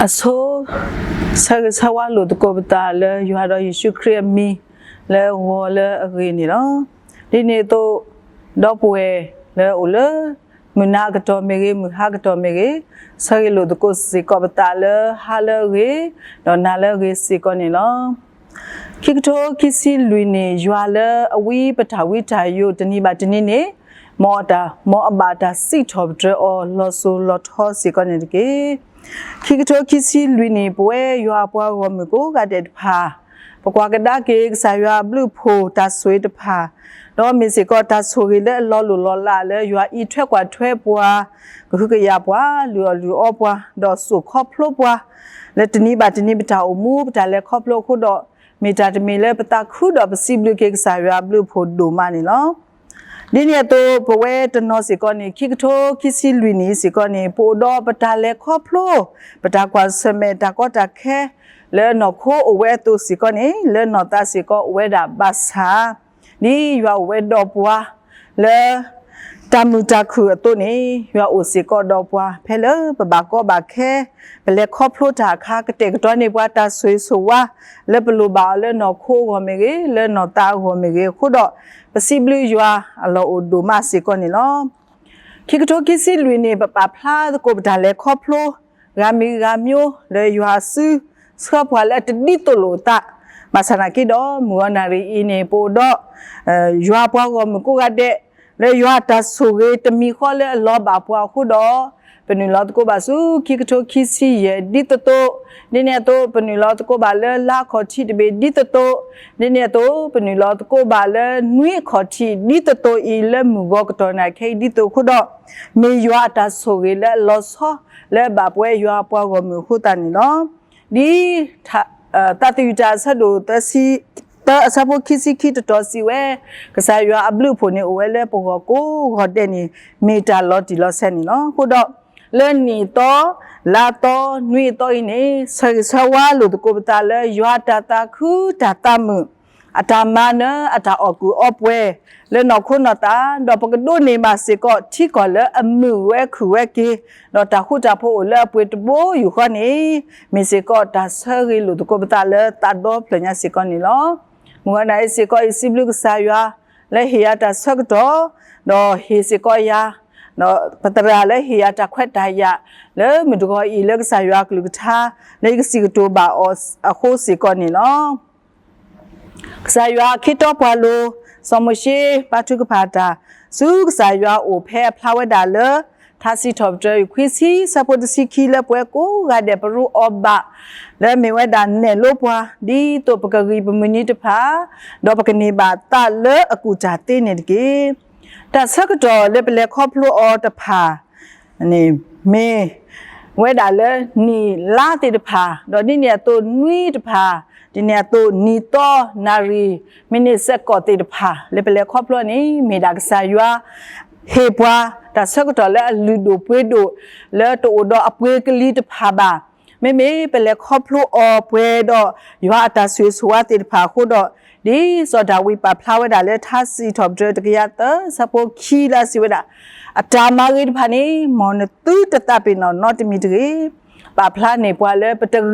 အဆိ ဆၢဂ့ၤဆၢဝါလိာ်သကိးပသးလၢယွၤဒီးယ့ၣ်ၡူးခရံာ်အမံၤ လၢဂီၤလၢအဂ့ၤန့ၣ်လီၤ. ဒ်န့ၣ်အသိး ဒီပုၢ်ဝဲၢ်လၢအိၣ်လၢ မုၢ်နၤအကတီၢ်မ့ၢ်ဂ့ၤ မုၢ်ဟါကတီၢ်မ့ၢ်ဂ့ၤ, ဆၢဂ့ၤလိာ်သကိးစ့ၢ်ကီးပသးလၢဟါလၢအဂ့ၤ ဒီးနၤလၢအဂ့ၤစ့ၢ်ကီးန့ၣ်လီၤ. ခံကထိခံဆံလွံၢ်နံၣ် ယွၤလၢအဝံပတၢ်ဝံတၢ်ယိးတနံၤဘၣ်တနံၤန့ၣ် မ်အတၢ် မ်အဘၣ်တၢ်စံးထီၣ်ပတြၢၤအီၤလီၤစိၤလီၤထီစ့ၢ်ကီးန့ၣ်တက့ၢ်. ခံကထိခံဆံလွံၢ်နံၣ် ပဝဲယွၤအပှၤဂီၢ်မုၢ်ကိးဂၤဒဲးတဖၣ် ပကွၢ်ကဒါက့ၤကစၢ်ယွၤအဘျုးအဖှိၣ်တၢ်ဆိၣ်ဂ့ၤတဖၣ်, ဒီးမ့ၢ်စ့ၢ်ကီးတၢ်ဆိၣ်ဂ့ၤလၢအလီၤလိၢ်လီၤလးလၢယွၤအံးထွဲကွၢ်ထွဲပှၤ, ကဟုကယာ်ပှၤ, လုၢ်အီၣ်လုၢ်အီပှၤ, ဒီးစိာ်ခီဖျိပှၤ လၢတနံၤဘၣ်တနံၤပတၢ်အိၣ်မူပတၢ်လဲၤခီဖျိအဃိဒီး, မ့ၢ်တၢ်တမံၤလၢပသးခုဒီးပစံးဘျုးက့ၤကစၢ်ယွၤအဘျုးအဖှိၣ်ဒိၣ်မးန့ၣ်လီၤ. ဒ်န့ၣ်အသိး ပဝဲတနီၤစ့ၢ်ကီးန့ၣ် ခံကထိခံဆံလွံၢ်နံၣ်စ့ၢ်ကီးန့ၣ် ပအိၣ်ဒီးပတၢ်လဲၤခီဖျိ, ပတၢ်ကွၢ်ဆၢၣ်မဲာ်တၢ်ကီတၢ်ခဲ လၢနီၢ်ခိအိၣ်ဝဲအသိးစ့ၢ်ကီးန့ၣ် လၢနီၢ်သးစ့ၢ်ကီးအိၣ်ဝဲဒၣ်ဘၣ်ဆၣ် ဒ်ယွၤအိၣ်ဝဲဒီးပှၤ လၢ တၢ်မုာ်တၢ်ခုၣ်အသိးန့ၣ် ယွၤအိၣ်စ့ၢ်ကီးဒီးပှၤ ဖဲလၢပဘၣ်ကီဘၣ်ခဲ ပလဲၤခီဖျိတၢ်အခါ ကတဲာ်ကတီၤန့ၢ်ပှၤတၢ်ဆိၣ်ဂ့ၤဆိၣ်ဝါ လၢပလိၣ်ဘၣ်အီၤလၢနီၢ်ခိအဂီၢ်မ့ၢ်ဂ့ၤ လၢနီၢ်သးအဂီၢ်မ့ၢ်ဂ့ၤအဃိဒီး ပစံးဘျုးယွၤအလီၢ်အိၣ်ဒိၣ်မးစ့ၢ်ကီးန့ၣ်လီၤ. ခံကထိခံဆံလွံၢ်နံၣ် ပပာ်ဖျါသကိးပတၢ်လဲၤခီဖျိ ဂၤမံၤဂၤမံၤ လၢယွၤအစု ဆှၢပှၤလၢအတဒ်သိးလိာ်အသး, ဘၣ်ဆၣ်သနာ်က့ဒီး မုၢ်ဂီၤနၣ်ရံၣ်အံၤန့ၣ် ပအိၣ်ဒီး ယွၤအပှၤဂီၢ်မုၢ်ကိးဂၤဒဲး လၢယွၤအတၢ်ဆိၣ်ဂ့ၤတမံၤဃီလၢအလီၤဘၣ်ပှၤအဃိဒီး, ပနုာ်လီၤသကိးဘၣ်ဆူခံကထိခံဆံယဲၢ်ဒ်သိးသိး, ဒ်န့ၣ်အသိး ပနုာ်လီၤသကိးဘၣ်လၢလါခီၣ်ထံးတဘ့ၣ်ဒ်သိးသိး, ဒ်န့ၣ်အသိး ပနုာ်လီၤသကိးဘၣ်လၢနွံအခီၣ်ထံးဒ်သိးသိးအံၤ လၢမုၢ်ဂီၤကတီၢ်နၣ်ခဲအံၤဒ်သိးအဃိဒီး, မ့ၢ်ယွၤအတၢ်ဆိၣ်ဂ့ၤလၢအလီၤဆီ လၢဘၣ်ပဝဲယွၤအပှၤဂီၢ်မုၢ်အဃိသတးန့ၣ်လီၤ. ဒ် သးသယုၢ်တၢ်အဆၢဒိၣ်သၢဆံသၢ အဆၢဖိခံဆံခံတတီၤစံးဝဲ, ကစၢ်ယွၤအဘျုးအဖှိၣ်န့ၣ်အိၣ်ဝဲလၢပဂီၢ်ကိးဂီၤဒဲးန့ၣ် မ့ၢ်တၢ်လီၤတံၢ်လီၤဆဲးန့ၣ်လီၤ. အဃိဒီး လၢနံၣ်သီ, လါသီ, နွံသီအံၤန့ၣ် ဆၢဂ့ၤဆၢဝါလိာ်သကိးပသးလၢယွၤအတၢ်သးခုတၢ်သးမုာ် အတၢ်မၤနၢၤ အတၢ်အီၣ်ကုၢ်အီပှဲၤ လၢနီၢ်ခိနီၢ်သး, ဒီးပကဒိးန့ၢ်ဘၣ်စ့ၢ်ကီးထံကီၢ်လၢအမုာ်ဝဲခုၣ်ဝဲက့ၤ, ဒီးတၢ်ဃူတၢ်ဖိးအိၣ်လၢအပှ့ၤတဘိယူၢ်ဃီန့ၣ်, မ့ၢ်စ့ၢ်ကီးတၢ်ဆၢဂ့ၤလိာ်သကိးပသးလၢသးဒီဖျၢၣ်ညါစ့ၢ်ကီးန့ၣ်လီၤ. မုၢ်ဂီၤနၣ်ရံၣ်စ့ၢ်ကီးအံၤ စံးဘျုးကစၢ်ယွၤ လၢဟ့ၣ်ယၤတၢ်ဆၢကတီၢ်, ဒီးဟ့ၣ်စ့ၢ်ကီးယၤ ဒီးပသရၣ်လၢဟ့ၣ်ယၤတၢ်ခွဲးတၢ်ယာ် လၢမုၢ်တဂီၤအံၤလၢကစၢ်ယွၤအကလုၢ်ကထါ လၢယကစံးကတိၤဘၣ်အီၤအဃိစ့ၢ်ကီးန့ၣ်လီၤ. ကစၢ်ယွၤခ့တီပှၤလိၤ, စီၤမိၤၡ့ပာ်ထုကဖၣ်တၢ် ဆူကစၢ်ယွၤအအိၣ်ဖဲအဖျါဝဲဒၣ်လၢ ထါစံးထီၣ်ပတြၢၤ ခွံဆံ ဆၢဖိတဆံခံ လၢပဝဲကိးဂၤဒဲးပရူးအီၤဘၣ် လၢမ့ၢ်ဝဲဒၣ်နဲၣ်လိပှၤ ဒ်သိးပကဂံၢ်ပမုၢ်နံၤတဖၣ်, ဒီးပကန့ၢ်ဘၣ်သးလၢအကူၣ်တၢ်သ့န့ၣ်တက့ၢ်. တၢ်ဆၢကတီၢ်လၢပလဲၤခီဖျိအီၤတဖၣ် န့ၣ် မ့ၢ်ဝဲဒၣ်လၢနံၣ်လါသ့ၣ်တဖၣ်, ဒီးဒ်န့ၣ်အသိးနွံတဖၣ်, ဒ်န့ၣ်အသိးနံၣ်သီ, နၣ်ရံၣ်, မံးနံးစဲးကီးသ့ၣ်တဖၣ် လၢပလဲၤခီဖျိန့ၣ် မ့ၢ်ဒၣ်ကစၢ်ယွၤ ဟ့ၣ်ပှၤတၢ်ဆၢကတီၢ်လၢအလုၢ်ဒိၣ်ပှ့ၤဒိၣ် လၢတအိၣ်ဒီးအပှ့ၤကလံၤတဖၣ်ဘၣ်. မ့မ့ၢ်ပလဲၤခီဖျိအီၤပှဲၤဒီးယွၤအတၢ်ဆိၣ်ဂ့ၤဆိၣ်ဝါသ့ၣ်တဖၣ်အဃိဒီး, ဒ်စီၤဒၤဝံးပာ်ဖျါဝဲဒၣ်လၢထါစံးထီၣ်ပတြၢၤတကယၤသၢ ဆၢဖိခံလၢအစံးဝဲဒၣ်, အတၢ်မၤဂ့ၤတဖၣ်န့ၣ် မ်နသုတသးပ့ၤနီၣ်နီတမံၤတဂ့ၤ. ပာ်ဖျါန့ၢ်ပှၤလၢပတဂ့ၤ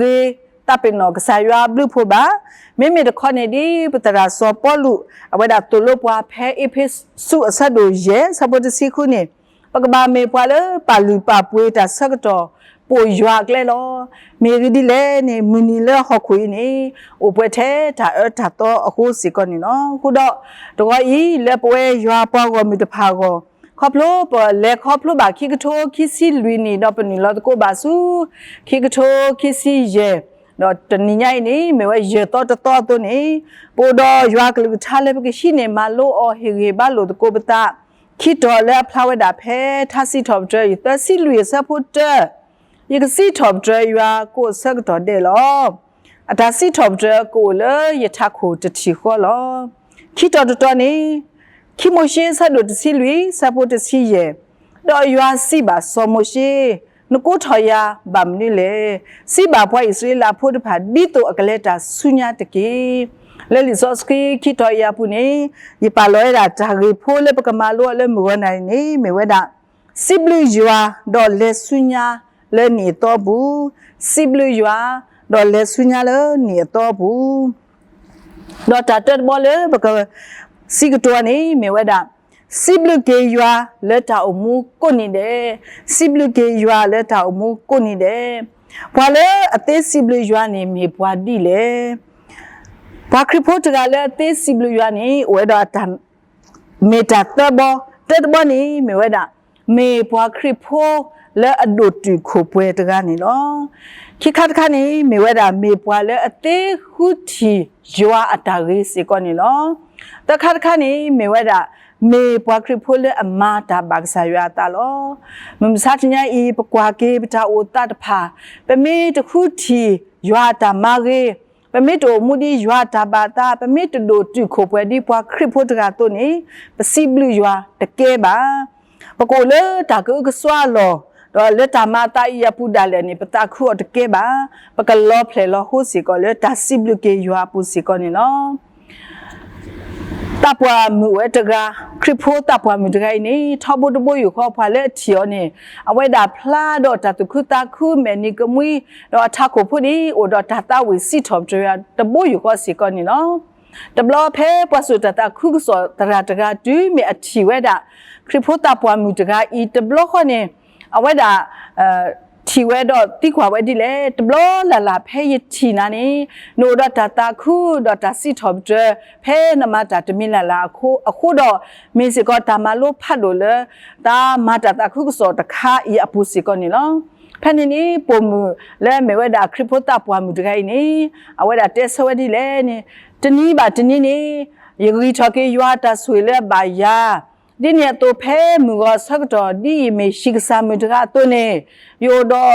သးပ့ၤနီၣ်ကစၢ်ယွၤအဘျုးအဖှိၣ်ဘၣ်. မ့မ့ၢ်တခီန့ၣ် ဒ်ပသရၣ်စီၤပီလူး အဝဲဒၣ်သိၣ်လိပှၤဖဲအ့းဖ့းစူးအဆၢဒိၣ်ယဲၢ် ဆၢဖိတဆံဃုန့ၣ်, ပကဘၣ်မ့ၢ်ပှၤလၢပာ်လုၢ်ပာ်ပှ့ၤတၢ်ဆၢကတီၢ် ပိာ်ယွၤအကျဲလီၤ. မ့ၢ်ဂ့ၢ်ဒ်လဲၣ်န့ၣ် မုၢ်နံၤလၢဟီၣ်ခိၣ်အံၤန့ၣ် အိၣ်ပှဲၤထဲတၢ်အၢတၢ်သီအဃိစ့ၢ်ကီးန့ၣ်လီၤ. အဃိဒီး တဂီၤအံၤလၢပဝဲယွၤပှၤဂီၢ်မုၢ်တဖၣ်အဂီၢ်, ခီဖျိပလဲၤခီဖျိဘၣ်ခံကထိခံဆံလွံၢ်နံၣ် ဒီးပနုာ်လီၤသကိးဘၣ်ဆူ ခံကထိခံဆံယဲၢ်, ဒီးတနံၤညါအံၤန့ၣ် မ့ၢ်ဝဲယဲၢ်သီတသီအသိးန့ၣ်, ပအိၣ်ဒီးယွၤကလုၢ်ကထါလၢပကဟံးန့ၢ်မၤလိအီၤ ဟ့ၣ်ဂံၢ်ဟ့ၣ်ဘါလိာ်သကိးပသး ခံတီၤလၢအဖျါဝဲဒၣ်ဖဲထါစံးထီၣ်ပတြၢၤ သၢဆံလွံၢ်အဆၢဖိတၢ, ယကစံးထီၣ်ပတြၢၤယွၤကိးဆၢကတီၢ်ဒဲးလီၤ. အတၢ်စံးထီၣ်ပတြၢၤကအိၣ်လၢယထးခိၣ်တထံၣ်ဃီလီၤ. ခံတီၤတတီၤန့ၣ်, ခံမိၤၡ့ဆၢဒိၣ်တဆံလွံၢ် ဆၢဖိတဆံယဲၢ်, ဒီးယွၤစံးဘၣ်စီၤမိၤၡ့, နကိးထီၣ်ယၤဘၣ်မနုၤလဲၣ်. စံးဘၣ်ပှၤအံၣ်စရ့လးဖိတဖၣ် ဒ်သိးအကလဲၤတၢ်ဆူညါတက့ၢ်. လၢလံာ်စီဆှံခံတီၤအံၤအပူၤန့ၣ်, ယပာ်လီၤဝဲဒၣ်တၢ်ဂ့ၢ်ဖိလၢပကမၤလိအီၤလၢမုၢ်ဂီၤနၣ်ရံၣ်န့ၣ် မ့ၢ်ဝဲဒၣ် စံးဘျုးယွၤဒီးလဲၤဆူညါ လၢနံၣ်အသီအပူၤ, စံးဘျုးယွၤ, ဒီးလဲၤဆူညါလၢနံၣ်အသီအပူၤ. ဒီးတၢ်တၢတဘီလၢပကစံးကတိၤန့ၣ် မ့ၢ်ဝဲဒၣ်, စံးဘျုးက့ၤယွၤလၢတၢ်အိၣ်မူကိးနံၤဒဲး, စံးဘျုးက့ၤယွၤလၢတၢ်အိၣ်မူကိးနံၤဒဲး. ပှၤလၢအသ့စံးဘျုးယွၤန့ၣ်မ့ၢ်ပှၤဒ်လဲၣ်. ပှၤခရံာ်ဖိတဂၤလၢအသ့စံးဘျုးယွၤန့ၣ် အိၣ်ဝဲဒီးအတၢ် မ့ၢ်တၢ်သၢဘီ, တၢတဘီန့ၣ်မ့ၢ်ဝဲဒၣ်, မ့ၢ်ပှၤခရံာ်ဖိလၢအဒိၣ်တုာ်ခိၣ်ပှဲၤတဂၤန့ၣ်လီၤ. ခံခါတခါန့ၣ် မ့ၢ်ဝဲဒၣ် မ့ၢ်ပှၤလၢအသ့ဃုထံၣ်ယွၤအတၢ်ဂ့ၤစ့ၢ်ကီးန့ၣ်လီၤ. သၢခါတခါန့ၣ် မ့ၢ်ဝဲဒၣ် မ့ၢ်ပှၤခရံာ်ဖိလၢအမၤတၢ်ဘၣ်ကစၢ်ယွၤအသးလီၤ. မုၢ်မဆါတနံၤအံၤ ပကွၢ်က့ၤပတၢ်အိၣ်သးတဖၣ်, ပမ့ၢ်တဃုထံၣ်ယွၤအတၢ်မၤဂ့ၤ, ပမ့ၢ်တအိၣ်မူဒ်ယွၤအတၢ်ဘၣ်အသး, ပမ့ၢ်တဒိၣ်တုာ်ခိၣ်ပှဲၤဒ်ပှၤခရံာ်ဖိတဂၤအသိးန့ၣ်, ပစံးဘျုးယွၤတကဲဘၣ်. ပကအိၣ်လၢတၢ်ကအုကစွါအလီၢ်, ဒီးလၢတၢ်မၤအသးအံၤအပူၤဒၣ်လဲာ်န့ၣ် ပသးခုအီၤတကဲဘၣ်. ပကလီၤဖျဲၣ်လီၤဟိစ့ၢ်ကီးလၢတၢ်စံးဘျုးက့ၤယွၤအပူၤစ့ၢ်ကီးန့ၣ်လီၤ. သးပှၢ်မုၣ်ဝဲတဂၤ, ခရံာ်ဖိသးပှၢ်မုၣ်တဂၤအံၤန့ၣ် ထီဘိတဘိယူၢ်ဃီ ပှၤလၢအထံၣ်အီၤန့ၣ်, အဝဲဒၣ်ဖျါဒီးတၢ်သူၣ်ခုသးခု မဲာ်နံၤကမှံ, ဒီးအထးခိၣ်ဖိန့ၣ် အိၣ်ဒီးတၢ်သးဝံၣ်စံးထီၣ်ပတြၢၤယွၤ တဘိယူၢ်ဃီစ့ၢ်ကီးန့ၣ်လီၤ. တဘျီဖဲပှၤစိာ်တၢ်သးခုကစီၣ်သရၣ်တဂၤ တုၤမ့ၢ်အထံၣ်ဝဲဒၣ် ခရံာ်ဖိသးပှၢ်မုၣ်တဂၤအံၤ တဘျီဃီန့ၣ်, အဝဲဒၣ် ထံၣ်ဝဲဒီးသံကွၢ်ဝဲဒ်လဲၣ်, တဘျီလၢ်လၢ်ဖဲယထံၣ်နၤန့ၣ်, နအိၣ်ဒီးတၢ်သးခုဒီးတၢ်စံးထီၣ်ပတြၢၤ ဖဲနမၤတၢ်တမံၤလၢ်လၢ်အဃိဒီး, မ့ၢ်စ့ၢ်ကီးတၢ်မၤလိဖးဒိၣ်လၢ တၢ်မၤတၢ်သးခုကစီၣ်တခါအံၤအပူၤစ့ၢ်ကီးန့ၣ်လီၤ. ဖဲန့ၣ်န့ၣ် ပိာ်မုၣ်လၢအမ့ၢ်ဝဲဒၣ်ခရံာ်ဖိသးပှၢ်မုၣ်တဂၤအံၤန့ၣ်, အဝဲဒၣ်တဲဆၢဝဲဒ်လဲၣ်န့ၣ်, တနံၤဘၣ်တနံၤန့ၣ်, ယဂံၢ်ထီၣ်က့ၤယွၤအတၢ်ဆိၣ်ဂ့ၤလၢအဘၣ်ယၤ ဒ်န့ၣ်အသိးဖဲမုၢ်ဂီၤအဆၢကတီၢ် ဒ်ယမ့ၢ်ဟံၣ်ကစၢ်မုၣ်တဂၤအသိးန့ၣ်, ယအိၣ်ဒီး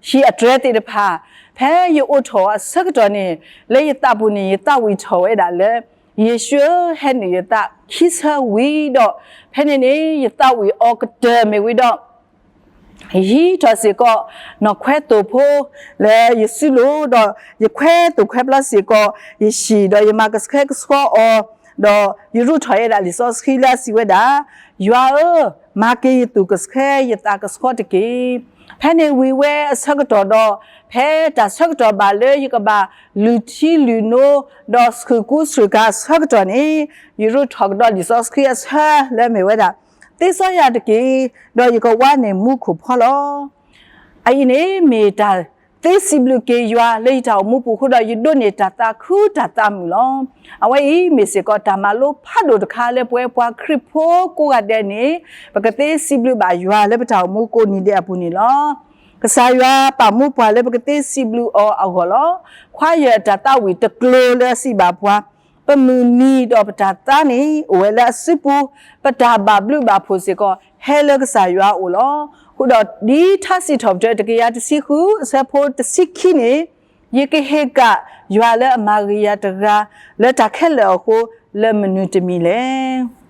ဟံၣ်အတြဲၤသ့ၣ်တဖၣ်, ဖဲယအိးထီၣ်အဆၢကတီၢ်န့ၣ်, လၢယသးပူၤန့ၣ် ယသးဝံၣ်ထီၣ်ဝဲဒၣ်လၢ ယ့ၣ်ၡူးဧၢ ဟဲနုာ်ယသးခံဆၢဝံၤဒီး, ဖဲန့ၣ်န့ၣ် ယသးဝံၣ်အီၤကတၢၢ်မ့ၢ်ဝံၤဒီး ယဟံးထီၣ်စ့ၢ်ကီး နီၣ်ခွဲသိၣ်ဖိ လၢယစုလိၤဒီး ယခွဲသိၣ်ခွဲပျီစ့ၢ်ကီး ယဟံၣ်ဒီးယမၤကဆှဲကဆှီအီၤ, ဒီးယရူးထီၣ်ဝဲဒၣ်လံာ်စီဆှံလၢအစံးဝဲဒၣ်, ယွၤဧၢ, မၤက့ၤယသူၣ်ကဆှဲယသးကဆှီတက့ၢ်. ဖဲန့ၣ်ဝံၤဝဲအဆၢကတီၢ်ဒီး, ဖဲတၢ်ဆၢကတီၢ်ဘၣ်လၢယကဘၣ်လုၢ်ထံလုၢ်နိ ဒီးဆှုၣ်ကူဆှုၣ်ကၤအဆၢကတီၢ်န့ၣ်, ယရူးထီၣ်ကဒီးလံာ်စီဆှံအဆၢလၢမ့ၢ်ဝဲဒၣ်, သ့စီယၤတက့ၢ်, ဒီးယကဝါန့ၢ်မူခိၣ်ဖီလီၤ. အအံၤန့ၣ်မ့ၢ်တၢ်သ့စံးဘျုးက့ၤယွၤလၢယတၢ်အိၣ်မူပူၤအဃိဒီး ယဒိးန့ၢ်တၢ်သးခုတၢ်သးမုာ်လီၤ. အဝဲအံၤမ့ၢ်စ့ၢ်ကီးတၢ်မၤလိဖးဒိၣ်တခါလၢပဝဲပှၤခရံာ်ဖိကိးဂၤဒဲးန့ၣ်, ပကသ့စံးဘျုးဘၣ်ယွၤလၢပတၢ်အိၣ်မူကိးနံၤဒဲးအပူၤန့ၣ်လီၤ. ကစၢ်ယွၤပာ်မူပှၤလၢပကသ့စံးဘျုးအီၤအဂီၢ်လီၤ. ခွါယၢၢ်အတၢ်သးဝံၣ်တကျိၤလၢအစံးဘၣ်ပှၤ, ပမုၢ်နံၤဒီးပတၢ်သါန့ၣ် အိၣ်ဝဲလၢအစုပူၤ, ပတၢ်ဘၣ်ဘျုးဘၣ်ဖှိၣ်စ့ၢ်ကီး ဟဲလၢကစၢ်ယွၤအအိၣ်လီၤ. အဃိဒီးဒ်ထါစံးထီၣ်ပတြၢၤတကယၤတဆံဃု အဆၢဖိတဆံခံန့ၣ်, ယကဟ့ၣ်ကၣ်ယွၤလၢအမၤဂ့ၤယၤတဂၤ လၢတၢ်ခဲလၢာ်အဃိ လၢမနုၤတမံၤလဲၣ်.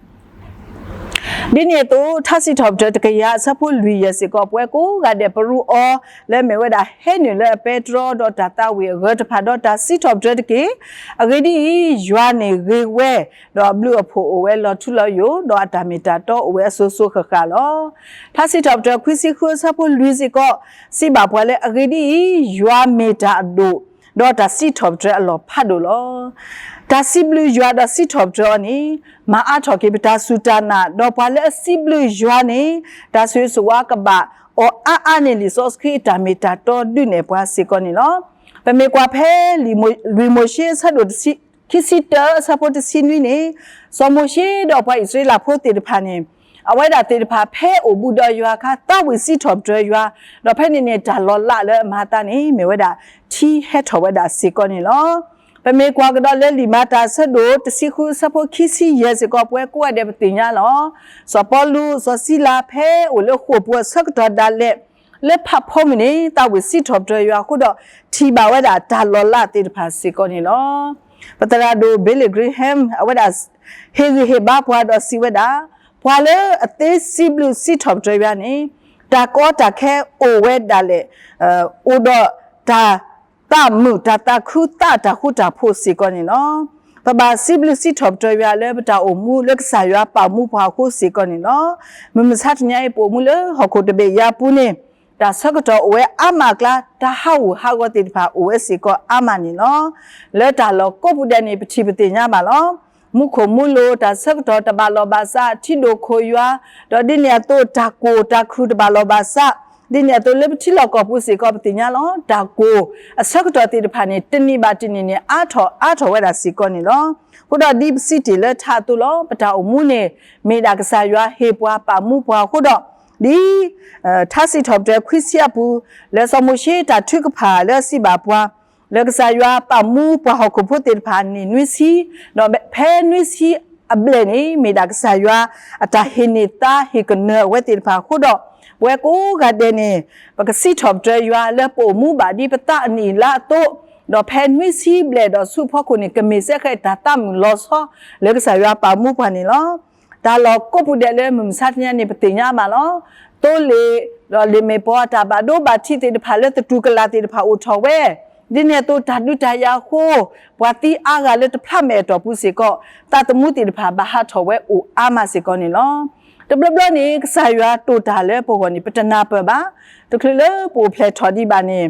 ဒ်န့ၣ်အသိး ထါစံးထီၣ်ပတြၢၤတကယၤအဆၢဖိလွံၢ်ယဲၢ်စ့ၢ်ကီး ပဝဲကိးဂၤဒဲးပရူးအီၤ လၢမ့ၢ်ဝဲဒၣ်ဟဲနုာ်လၢအပဲတြီ ဒီးတၢ်သးဝံၣ်အဂၢၢ်တဖၣ် ဒီးတၢ်စံးထီၣ်ပတြၢၤတက့ၢ်. အဂ့ၢ်ဒ်အံၤ, ယွၤန့ၣ်ဂ့ၤဝဲ, ဒီးအဘျုးအဖှိၣ်အိၣ်ဝဲလီၤထူလီၤယိာ်, ဒီးအတၢ်မ့ၢ်တၢ်တီအိၣ်ဝဲအစိၤစိၤဃၣ်ဃၣ်လီၤ. ထါစံးထီၣ်ပတြၢၤခွံဆံဃုအဆၢဖိလွံၢ်စ့ၢ်ကီး စံးဘၣ်ပှၤလၢ အဂ့ၢ်ဒ်အံၤ, ယွၤမ့ၢ်တၢ်အဒိၣ်, ဒီးတၢ်စံးထီၣ်ပတြၢၤအလီၢ်ဖးဒိၣ်လီၤ. တၢ်စံးဘျုးယွၤဒီးစံးထီၣ်ပတြၢၤအီၤန့ၣ်, မၤအါထီၣ်က့ၤပတၢ်စူၢ်တၢ်နာ်, ဒီးပှၤလၢအစံးဘျုးယွၤန့ၣ်, တၢ်ဆိၣ်ဂ့ၤဆိၣ်ဝါကဘၣ်အီၤအါအါန့ၢ်လံာ်စီဆှံအတၢ်မ့ၢ်တၢ်တီဒုးနဲၣ်ပှၤစ့ၢ်ကီးန့ၣ်လီၤ. ပမ့ၢ်ကွၢ်ဖဲလံာ်မိၤၡ့အဆၢဒိၣ်ခံဆံတၢအဆၢဖိတဆံနွံန့ၣ်, စီၤမိၤၡ့ဒီးပှၤအံၣ်စရ့လးဖိသ့ၣ်တဖၣ်န့ၣ်, အဝဲဒၣ်သ့ၣ်တဖၣ်ဖဲအိၣ်ဘူးဒီးယွၤအခါ သးဝံၣ်စံးထီၣ်ပတြၢၤယွၤ, ဒီးဖဲန့ၣ်န့ၣ် တၢ်လီၤလးလၢအမၤအသးန့ၣ် မ့ၢ်ဝဲဒၣ်ထံဟဲထီၣ်ဝဲဒၣ်စ့ၢ်ကီးန့ၣ်လီၤ. ပမ့ၢ်ကွၢ်ကဒီးလၢလံာ်မၤတၢ်အဆၢဒိၣ်တဆံဃုအဆၢဖိခံဆံယဲၢ်စ့ၢ်ကီး ပဝဲကိးဂၤဒဲးပသ့ၣ်ညါလီၤ. စီၤပီလူး, စီၤစံလၤ ဖဲအိၣ်လၢဃိာ်ပူၤအဆၢကတီၢ်ဒၣ်လဲာ် လၢဖးဖီမုၢ်န့ၣ် သးဝံၣ်စံးထီၣ်ပတြၢၤယွၤအဃိဒီး ထံၣ်ဘၣ်ဝဲဒၣ်တၢ်လီၤလးသ့ၣ်တဖၣ်စ့ၢ်ကီးန့ၣ်လီၤ. ပသရၣ်ဒိၣ် Billy Graham အဝဲဒၣ် ဟ့ၣ်ဂံၢ်ဟ့ၣ်ဘါပှၤဒီးစံးဝဲဒၣ်, ပှၤလၢအသ့စံးဘျုးစံးထီၣ်ပတြၢၤယွၤန့ၣ်, တၢ်ကီတၢ်ခဲအိၣ်ဝဲဒၣ်လဲာ်, အိၣ်ဒီးတၢ်သးမုာ်တၢ်သးခုသးတၢ်ဃူတၢ်ဖိးစ့ၢ်ကီးန့ၣ်လီၤ. ပဘၣ်စံးဘျုးစံးထီၣ်ပတြၢၤယွၤလၢပတၢ်အိၣ်မူလၢကစၢ်ယွၤပာ်မူပှၤအဃိစ့ၢ်ကီးန့ၣ်လီၤ. မုၢ်မဆါတနံၤအံၤ ပအိၣ်မူလၢဟီၣ်ခိၣ်တဘ့ၣ်ယၤပူၤန့ၣ်, တၢ်ဆၢကတီၢ်အိၣ်ဝဲအါမးအကျါ တၢ်ဟးဂူာ်ဟးဂီၤသ့ၣ်တဖၣ်အိၣ်ဝဲစ့ၢ်ကီးအါမးန့ၣ်လီၤ. လၢတၢ်လီၢ်ကိးပူၤဒဲးန့ၣ် ပထံၣ်ပသ့ၣ်ညါဘၣ်လီၤ. မူခိၣ်မူလိၤ တၢ်ဆၢကတီၢ်တဘၣ်လီၢ်ဘၣ်စး ထံဒိၣ်ခိၣ်ယွၤ, ဒီးဒ်န့ၣ်အသိးတၢ်ကိၢ်တၢ်ခုၣ်တဘၣ်လီၢ်ဘၣ်စး, ဒ်န့ၣ်အသိးလၢပထံလီၢ်ကီၢ်ပူၤစ့ၢ်ကီးပသ့ၣ်ညါလီၤ. တၢ်ကိၢ်အဆၢကတီၢ်သ့ၣ်တဖၣ်န့ၣ် တနံၣ်ဘၣ်တနံၣ်န့ၣ် အါထီၣ်အါထီၣ်ဝဲဒၣ်စ့ၢ်ကီးန့ၣ်လီၤ. အဃိဒီးဒ်ပစံးတ့ၢ်လၢထါအသိးလီၤ. ပတၢ်အိၣ်မူန့ၣ် မ့ၢ်ဒၣ်ကစၢ်ယွၤဟ့ၣ်ပှၤပာ်မူပှၤအဃိဒီး ဒ် ထါစံးထီၣ်ပတြၢၤခွံဆံအပူၤ လၢစီၤမိၤၡ့တၢ်ထုကဖၣ်လၢအစံးဘၣ်ပှၤ လၢကစၢ်ယွၤပာ်မူပှၤဟီၣ်ခိၣ်ဖိသ့ၣ်တဖၣ်န့ၣ်နွံဆံ, ဒီးဖဲနွံဆံအဘျဲၣ်န့ၣ် မ့ၢ်ဒၣ်ကစၢ်ယွၤအတၢ်ဟ့ၣ်န့ၢ်သါဟ့ၣ်ကနၢၤအဝဲသ့ၣ်တဖၣ်အဃိဒီး ပဝဲကိးဂၤဒဲးန့ၣ် ပကစံးထီၣ်ပတြၢၤယွၤလၢပအိၣ်မူဘၣ်ဒ်ပသးအနံၣ်လါအသိး, ဒီးဖဲနွံဆံဘျဲၣ်ဒီးဆူအဖီခိၣ်န့ၣ် ကမ့ၢ်စ့ၢ်ကီးတၢ်သးမုာ်လီၤဆီ လၢကစၢ်ယွၤပာ်မူပှၤန့ၣ်လီၤ. တၢ်လီၢ်ကိးပူၤဒဲးလၢမုၢ်မဆါတနံၤအံၤန့ၣ် ပသ့ၣ်ညါဘၣ်လီၤ. သိလ့ၣ် ဒီးလ့ၣ်မ့ၢ်ပှၤတၢ်ဘၣ်ဒိဘၣ်ထံးသ့ၣ်တဖၣ်လၢသတူၢ်ကလာ်သ့ၣ်တဖၣ်အိၣ်ထီၣ်ဝဲ, ဒ်န့ၣ်အသိးတၢ်ဒုးတၢ်ယၤအဃိ ပှၤသံအါဂၤလၢတဖျးမဲာ်အတီၢ်ပူၤစ့ၢ်ကီး သးသမူသ့ၣ်တဖၣ်ဘၣ်ဟးထီၣ်ဝဲအိၣ်အါမးစ့ၢ်ကီးန့ၣ်လီၤ. တဘျီဘျီန့ၣ် ကစၢ်ယွၤတိာ်တၢ်လၢပဂီၢ်န့ၣ် ပတနၢ်ပၢၢ်ဘၣ်. တချုးလၢပအိၣ်ဖျဲၣ်ထီၣ်ဒံးဘၣ်န့ၣ်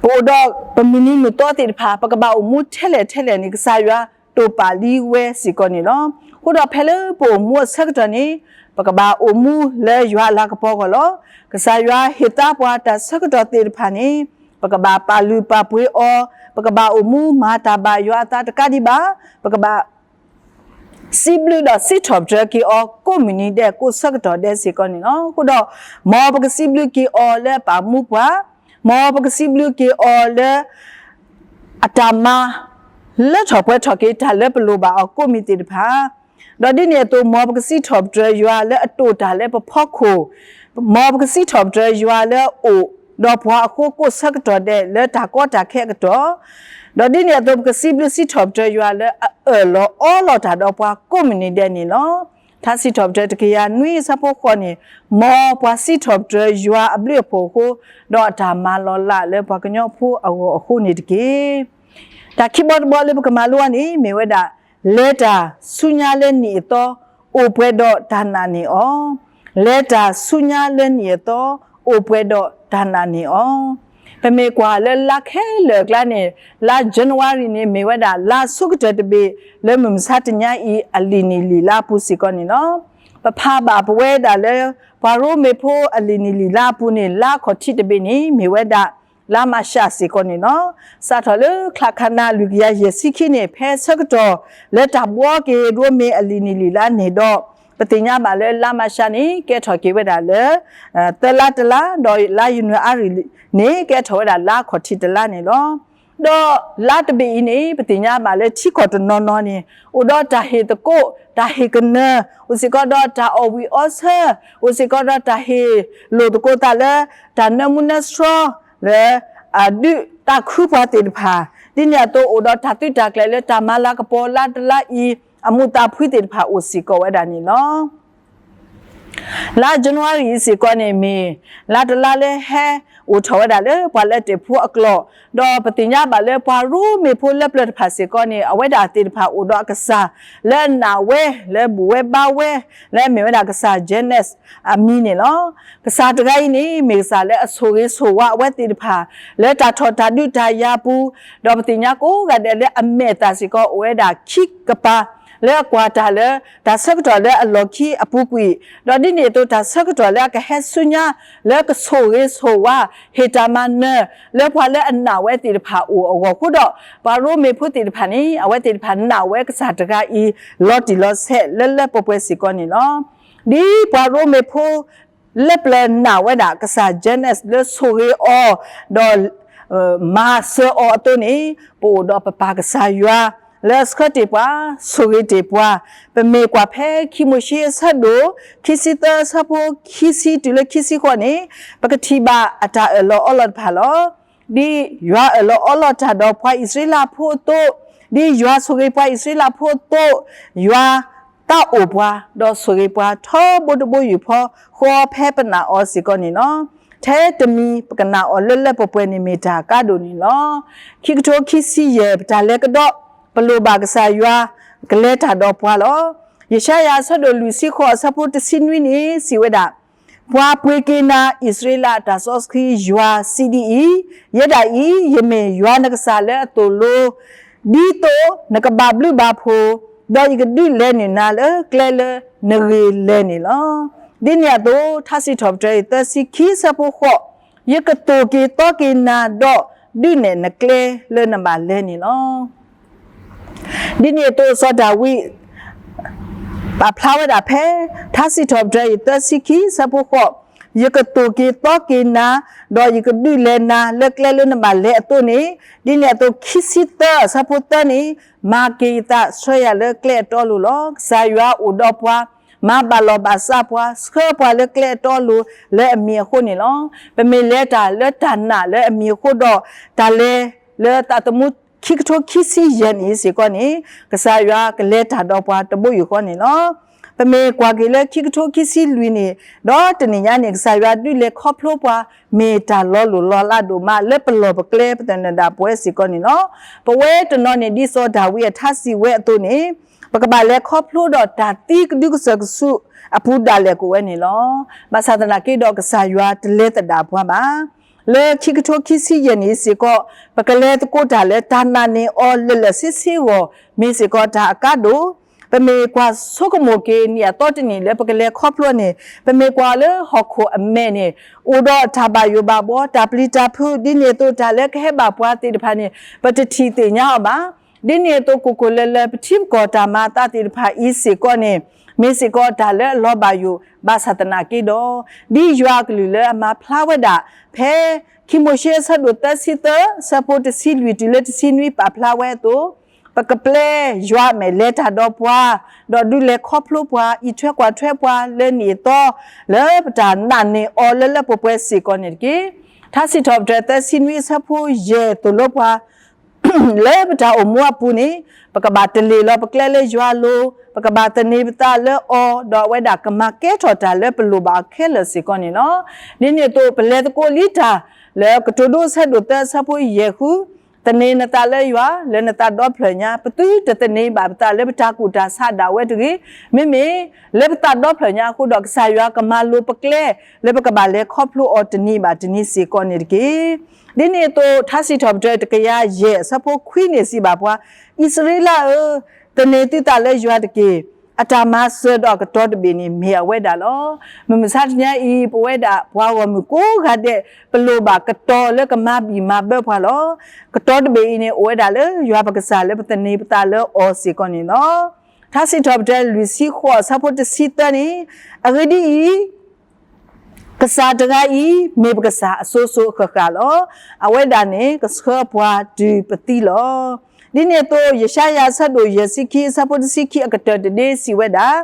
ပအိၣ်ဒီးပမုၢ်နံၤမုၢ်သီသ့ၣ်တဖၣ် ပကဘၣ်အိၣ်မူထဲလဲၣ်ထဲလဲၣ်န့ၣ် ကစၢ်ယွၤတိာ်ပာ်လံဝဲစ့ၢ်ကီးန့ၣ်လီၤ. အဃိဒီးဖဲလၢပအိၣ်မူအဆၢကတီၢ်န့ၣ် ပကဘၣ်အိၣ်မူလၢယွၤအလၤကပီၤအဂီၢ်လီၤ. ကစၢ်ယွၤဟ့ၣ်သါပှၤတၢ်ဆၢကတီၢ်သ့ၣ်တဖၣ်န့ၣ် ပကဘၣ်ပာ်လုၢ်ပာ်ပှ့ၤအီၤ, ပကဘၣ်အိၣ်မူမၤတၢ်ဘၣ်ယွၤအသးတကးဒံးဘၣ်, ပကဘၣ် စံးဘျုးဒီးစံးထီၣ်ပတြၢၤက့ၤအီၤ ကိးမုၢ်နံၤဒဲး ကိးဆၢကတီၢ်ဒဲးစ့ၢ်ကီးန့ၣ်လီၤ. အဃိဒီး မ်ပကစံးဘျုးက့ၤအီၤလၢအပာ်မူပှၤ, မ်ပကစံးဘျုးက့ၤအီၤလၢ အတၢ်မၤ လၢထီၣ်ပှဲၤထီၣ်က့ၤတၢ်လၢပလိၣ်ဘၣ်အီၤကိးမံၤသ့ၣ်တဖၣ်, ဒီးဒ်န့ၣ်အသိး မ်ပကစံးထီၣ်ပတြၢၤယွၤလၢအတိာ်တၢ်လၢပဖီခိၣ်, မ်ပကစံးထီၣ်ပတြၢၤယွၤလၢအအိၣ်ဒီးပှၤအဃိ ကိးဆၢကတီၢ်ဒဲးလၢတၢ်ကီတၢ်ခဲအကတီၢ်, ဒီးဒ်န့ၣ်အသိး ပကစံးဘျုးစံးထီၣ်ပတြၢၤယွၤလၢအအၢၣ်လီၤအီလီၤတၢ်ဒီးပှၤကိးမုၢ်နံၤဒဲးန့ၣ်လီၤ. ထါစံးထီၣ်ပတြၢၤတကယၤနွံအဆၢဖိဃိးန့ၣ်, မ်ပှၤစံးထီၣ်ပတြၢၤယွၤအဘျုးအဖှိၣ်အဃိ, ဒီးအတၢ်မၤလီၤလးလၢပှၤကညီဖိအဂီၢ်အဃိန့ၣ်တက့ၢ်. တၢ်ခံဘီတဘီလၢပကမၤလိအီၤန့ၣ် မ့ၢ်ဝဲဒၣ် လဲၤတၢ်ဆူညါလၢနံၣ်အသီ, အိၣ်ပှဲၤဒီးတၢ်နာ်န့ၢ်အီၤ, လဲၤတၢ်ဆူညါလၢနံၣ်အသီ, အိၣ်ပှဲၤဒီးတၢ်နာ်န့ၢ်အီၤ. ပမ့ၢ်ကွၢ်လၢလါခဲလၢာ်အကျါန့ၣ် လါ January န့ၣ် မ့ၢ်ဝဲဒၣ်လါအဆိကတၢၢ်တဘ့ၣ် လၢမုၢ်မဆါတနံၤအံၤ အလံာ်နံၣ်လံာ်လါအပူၤစ့ၢ်ကီးန့ၣ်လီၤ. ပဖးဘၣ်ပဝဲဒၣ်လၢ ပှၤရိမ့ၤဖိအလံာ်နံၣ်လံာ်လါအပူၤန့ၣ် လါအခီၣ်ထံးတဘ့ၣ်န့ၣ် မ့ၢ်ဝဲဒၣ် လါမၤရှးစ့ၢ်ကီးန့ၣ်လီၤ. စးထီၣ်လၢချါခါနါလွံၢ်ကယၤယဲၢ်ဆံခံန့ၣ် ဖဲဆၢကတီၢ်လၢတၢ်ဘှီက့ၤရိမ့ၤအလံာ်နံၣ်လံာ်လါန့ၣ်ဒီး ပသ့ၣ်ညါဘၣ်လၢလါမၤရှးန့ၣ် ကဲထီၣ်က့ၤဝဲဒၣ်လၢ သၢလါတလါ, ဒီးလါယနူၤအါရံၤန့ၣ် ကဲထီၣ်ဝဲဒၣ်လါအခီၣ်ထံးတလါန့ၣ်လီၤ. ဒီးလါတဘ့ၣ်အံၤန့ၣ် ပသ့ၣ်ညါဘၣ်လၢထံကီၢ်တနီၤနီၤန့ၣ် အိၣ်ဒီးတၢ်ဟ့ၣ်သကိး တၢ်ဟ့ၣ်ကနၢၤ, အိၣ်စ့ၢ်ကီးဒီးတၢ်အီၣ်ဝံၣ်အီဆၢ, အိၣ်စ့ၢ်ကီးဒီးတၢ်ဟ့ၣ်လိာ်သကိးသးလၢ တၢ်နၢမူနၢဆှီ လၢ အဒုးသးခုပှၤသ့ၣ်တဖၣ်, ဒ်န့ၣ်အသိးအိၣ်ဒီးတၢ်သုးတၢ်ကျဲၤလၢတၢ်မၤလၤကပီၤလါတလါအံၤ အမူးသးဖှံသ့ၣ်တဖၣ်အိၣ်စ့ၢ်ကီးဝဲဒၣ်န့ၣ်လီၤ. လါ January အံၤစ့ၢ်ကီးန့ၣ် မ့ၢ်လါတလါလၢဟဲအိၣ်ထီၣ်ဝဲဒၣ်လၢပှၤလၢတ့ၢ်ဖိအကျိာ်, ဒီးပသ့ၣ်ညါဘၣ်လၢပှၤရိမ့ၤဖိလၢပျၢၤတဖၣ်စ့ၢ်ကီးန့ၣ် အဝဲဒၣ်သ့ၣ်တဖၣ်အိၣ်ဒီးအကစၢ်လၢအနာ်ဝဲ လၢဘူၣ်ဝဲဘါဝဲ လၢမ့ၢ်ဝဲဒၣ်ကစၢ် Janus အမံၤန့ၣ်လီၤ. ကစၢ်တဂၤအံၤန့ၣ် မ့ၢ်ကစၢ်လၢအဆိၣ်ဂ့ၤဆိၣ်ဝါအဝဲသ့ၣ်တဖၣ် လၢတၢ်ထီၣ်တၢ်ဒုးတၢ်ယၤအပူၤ, ဒီးပသ့ၣ်ညါကိးဂၤဒဲးလၢအမဲာ်သၣ်စ့ၢ်ကီးအိၣ်ဝဲဒၣ်ခံကပၤ လၢအကွၢ်တၢ်လၢ တၢ်ဆၢကတီၢ်လၢအလီၢ်ခံအပူၤကွံာ်, ဒီးဒ်န့ၣ်အသိးတၢ်ဆၢကတီၢ်လၢအကဟဲဆူညါ လၢကဆိၣ်ဂ့ၤဆိၣ်ဝါ ဟ့ၣ်တၢ်မၤနၢၤ လၢပှၤလၢအနာ်ဝဲသ့ၣ်တဖၣ်အိၣ်အဂီၢ်အဃိဒီး ပှၤရိမ့ၤဖိသ့ၣ်တဖၣ်န့ၣ် အဝဲသ့ၣ်တဖၣ်နာ်ဝဲကစၢ်တဂၤအံၤ လီၤတံၢ်လီၤဆဲးလၢလၢပှဲၤပှဲၤစ့ၢ်ကီးန့ၣ်လီၤ. ဒ်ပှၤရိမ့ၤဖိ လၢပျၢၤနာ်ဝဲဒၣ်ကစၢ် Janus လၢဆိၣ်ဂ့ၤအီၤ ဒီး မၤစၢၤအီၤအသိးန့ၣ် ပအိၣ်ဒီးပပၢ်ကစၢ်ယွၤ လၢအဆှၢတ့ၢ်ပှၤ ဆိၣ်ဂ့ၤတ့ၢ်ပှၤ, ပမ့ၢ်ကွၢ်ဖဲခံမိၤၡ့အဆၢဒိၣ် ခံဆံသၢအဆၢဖိ ခံဆံတုၤလၢခံဆံဃိးန့ၣ် ပကထံၣ်ဘၣ်အတၢ်အၢၣ်လီၤအီလီၤတဖၣ်လီၤ. ဒ်ယွၤအၢၣ်လီၤအီလီၤတၢ်ဒီးပှၤအံၣ်စရ့လးဖိအသိး, ဒ်ယွၤဆိၣ်ဂ့ၤပှၤအံၣ်စရ့လးဖိအသိး, ယွၤ သးအိၣ်ပှၤ ဒီးဆိၣ်ဂ့ၤပှၤထီဘိတဘိယူၢ်ဖီဃီဖဲပနာ်အီၤစ့ၢ်ကီးန့ၣ်လီၤ. ထဲတမံၤပကနာ်အီၤလၢလၢပှဲၤပှဲၤန့ၣ်မ့ၢ်တၢ်ကါဒိၣ်န့ၣ်လီၤ. ခံကထိခံဆံယဲၢ် ပတၢ်လဲၤကဒီး ပလိၣ်ဘၣ်ကစၢ်ယွၤ ကလဲၤတၢ်ဒီးပှၤလီၤ. ယၡါယၤအဆၢဒိၣ်လွံၢ်ဆံဃိးအဆၢဖိတဆံနွံန့ၣ် စံးဝဲဒၣ် ပှၤပှ့ၤက့ၤနၤ အံၣ်စရ့လးတၢ်စီဆှံယွၤစံးဒ်အံၤ, ယဲဒၣ်အံၤ ယမ့ၢ်ယွၤနကစၢ်လၢအသိၣ်လိ, ဒ်သိးနကဘၣ်ဘျုးဘၣ်ဖှိၣ်, ဒီးယကဒုးလဲၤနုာ်နၤလၢကျဲလၢနဂ့ၤလဲၤန့ၣ်လီၤ. ဒ်န့ၣ်အသိး ထါစံးထီၣ်ပတြၢၤအံၤ သၢဆံခံ အဆၢဖိဃိး, ယကသိၣ်က့ၤသီက့ၤနၤ, ဒီးဒုးနဲၣ်နကျဲလၢနဘၣ်လဲၤန့ၣ်လီၤ. ဒ်န့ၣ်အသိးစီၤဒၤဝံး ပာ်ဖျါဝဲဒၣ်ဖဲ ထါစံးထီၣ်ပတြၢၤအံၤ သၢဆံခံ အဆၢဖိဃိး, ယကသိၣ်က့ၤသီက့ၤနၤ, ဒီးယကဒုးလဲၤနၤလၢကျဲလၢနဘၣ်လဲၤအသိးန့ၣ်, ဒ်န့ၣ်အသိး ခံဆံသၢ အဆၢဖိသၢန့ၣ်, မၤက့ၤယသးဆှၢယၤလၢကျဲအတီအလိၤလီၤ. ကစၢ်ယွၤအိၣ်ဒီးပှၤ, မၤဘၣ်လီၢ်ဘၣ်စးပှၤ, ဆှၢပှၤလၢကျဲအတီအလိၤလၢအမံၤအဃိန့ၣ်လီၤ. ပမ့ၢ်လဲၤတၢ်လၢတၢ်နာ်လၢအမံၤအဃိဒီး တၢ်လဲၤလၢသးသမူ ခံကထိခံဆံယဲၢ်နံၣ်အံၤစ့ၢ်ကီးန့ၣ်, ကစၢ်ယွၤကလဲၤတၢ်ဒီးပှၤတဘိယူၢ်ဃီန့ၣ်လီၤ. ပမ့ၢ်ကွၢ်က့ၤလၢခံကထိခံဆံလွံၢ်န့ၣ်, ဒီးတနံၣ်ညါန့ၣ် ကစၢ်ယွၤဒုးလဲၤခီဖျိပှၤ, မ့ၢ်တၢ်လီၤလိၢ်လီၤလးဒိၣ်မးလၢပလီၢ်ပကျဲပသနၢၣ်ဒၣ်ပဝဲစ့ၢ်ကီးန့ၣ်လီၤ. ပဝဲတနီၤန့ၣ် ဒ်စီၤဒၤဝံးအထါစံးဝဲအသိးန့ၣ်, ပကဘၣ်လဲၤခီဖျိဒီးတၢ်သံကဒုကစၢၢ်ကဆူးအပူၤဒၣ်လဲာ်ကအိၣ်ဝဲန့ၣ်လီၤ. ဘၣ်ဆၣ်သနာ်က့ဒီးကစၢ်ယွၤတလဲၤသဒၣ်ပှၤဘၣ်. လၢခံကထိခံဆံယဲၢ်နံၣ်အံၤစ့ၢ်ကီး, ပကလဲၤသကိးတၢ်လၢတၢ်နာ်န့ၢ်အီၤလၢာ်လၢာ်ဆ့ဆ့အဂီၢ် မ့ၢ်စ့ၢ်ကီးတၢ်အကါဒိၣ်, ပမ့ၢ်ကွၢ်ဆိကမိၣ်က့ၤနံၣ်အသီတနံၣ်လၢပကလဲၤခီဖျိန့ၣ်, ပမ့ၢ်ကွၢ်လၢဟီၣ်ခိၣ်အမဲာ်န့ၣ်, အိၣ်ဒီးတၢ်ဘၣ်ယိၣ်ဘၣ်ဘှီ, တၢ်ပျံၤတၢ်ဖုး, ဒ်န့ၣ်အသိးတၢ်လၢကဟဲဘၣ်ပှၤသ့ၣ်တဖၣ်န့ၣ်, ပတထံၣ်သ့ၣ်ညါအီၤဘၣ်. ဒ်န့ၣ်အသိး ကိၢ်ကိၢ်လၢၤလၢၤ ပထံပကီၢ်တၢ်မၤအသးသ့ၣ်တဖၣ်အံၤစ့ၢ်ကီးန့ၣ်, မ့ၢ်စ့ၢ်ကီးတၢ်လၢအလီၤဘၣ်ယိၣ်, ဘၣ်ဆၣ်သနာ်က့ဒီး, ဒ်ယွၤအကလုၢ်လၢအမၤဖျါဝဲဒၣ်, ဖဲခံမိၤၡ့အဆၢဒိၣ်သၢဆံသၢ အဆၢဖိတဆံလွံၢ်တုၤလၢတဆံနွံပာ်ဖျါဝဲအသိး, ပကပျဲယွၤအမဲာ်လဲၤတၢ်ဒီးပှၤ, ဒီးဒုးလဲၤခီဖျိပှၤ, အံးထွဲကွၢ်ထွဲပှၤလၢနံၣ်အသီ, လၢပတၢ်နာ်န့ၢ်အီၤလၢလၢပှဲၤပှဲၤစ့ၢ်ကီးန့ၣ်တက့ၢ်. ထါစံးထီၣ်ပတြၢၤသၢဆံနွံအဆၢဖိယဲၢ်သိၣ်လိပှၤ လၢပတၢ်အိၣ်မူအပူၤန့ၣ်, ပကဘၣ်တလ့ၢ်လီၤပကျဲလၢယွၤအလိၤ, ပကဘၣ်သန့ၤပသးလၢအီၤ, ဒီးအဝဲဒၣ်ကမၤကဲထီၣ်တၢ်လၢပလိၣ်ဘၣ်အီၤခဲလၢာ်စ့ၢ်ကီးန့ၣ်လီၤ. ဒ်န့ၣ်အသိး ပလဲၤသကိးလံတၢ်လၢကတိၤဒိ အဆၢဒိၣ်သၢအဆၢဖိယဲၢ်ဃု, သန့ၤနသးလၢယွၤလၢနသးဒီဖျၢၣ်ညါ, ပသုတသန့ၤဘၣ်ပသးလၢပတၢ်ကူၣ်တၢ်ဆးဒၣ်ဝဲတဂ့ၤ, မ့မ့ၢ်လၢပသးဒီဖျၢၣ်ညါအဃိဒီး ကစၢ်ယွၤကမၤလိၤပကျဲ လၢပကဘၣ်လဲၤခီဖျိအီၤတနံၤဘၣ်တနံၤစ့ၢ်ကီးန့ၣ်တက့ၢ်. ဒ်န့ၣ်အသိး ထါစံးထီၣ်ပတြၢၤတကယၤယဲၢ်အဆၢဖိခွံန့ၣ်စံးဘၣ်ပှၤ, အံၣ်စရ့လးဧၢ, သန့ၤသုသးလၢယွၤတက့ၢ်. အတၢ်မၤစၢၤဒီးအကတီၤတဘ့ၣ်န့ၣ်မ့ၢ်အဝဲဒၣ်လီၤ. မုၢ်မဆါတနံၤအံၤ ပဝဲဒၣ်ပှၤဂီၢ်မုၢ်ကိးဂၤဒဲး ပလိၣ်ဘၣ်ကတီၤလၢကမၤဘံၣ်မၤဘၢပှၤလီၤ. ကတီၤတဘ့ၣ်အံၤန့ၣ် အိၣ်ဝဲဒၣ်လၢယွၤပကစၢ်လၢပသန့ၤပသးလၢအီၤစ့ၢ်ကီးန့ၣ်လီၤ. ထါစံးထီၣ်ပတြၢၤလွံၢ်ဆံဃိးအဆၢဖိတဆံသၢန့ၣ်, အဂ့ၢ်ဒ်အံၤ, ကစၢ်တဂၤအံၤ မ့ၢ်ပကစၢ်အစိၤစိၤအဃၣ်ဃၣ်လီၤ. အဝဲဒၣ်န့ၣ် ကဆှၢပှၤတုၤပသံလီၤ. ဒ်န့ၣ်အသိး ယၡါယၤအဆၢဒိၣ်ယဲၢ်ဆံခံ အဆၢဖိတဆံခံ အကတၢၢ်တဒ့စံးဝဲဒၣ်,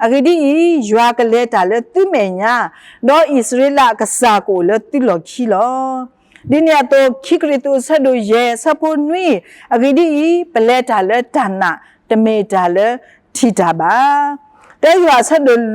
အဂ့ၢ်ဒ်အံၤ, ယွၤကလဲၤတၢ်လၢသုမဲာ်ညါ, ဒီးအံၣ်စရ့လးအကစၢ်ကအိၣ်လၢသုလီၢ်ခံလီၤ. ဒ်န့ၣ်အသိး ခံကရံၣ်သူးအဆၢဒိၣ်ယဲၢ်အဆၢဖိနွံ, အဂ့ၢ်ဒ်အံၤ, ပလဲၤတၢ်လၢတၢ်နာ်, တမ့ၢ်တၢ်လၢထံၣ်တၢ်ဘၣ်. တၢယိၤဟၣ်အဆၢဒိၣ်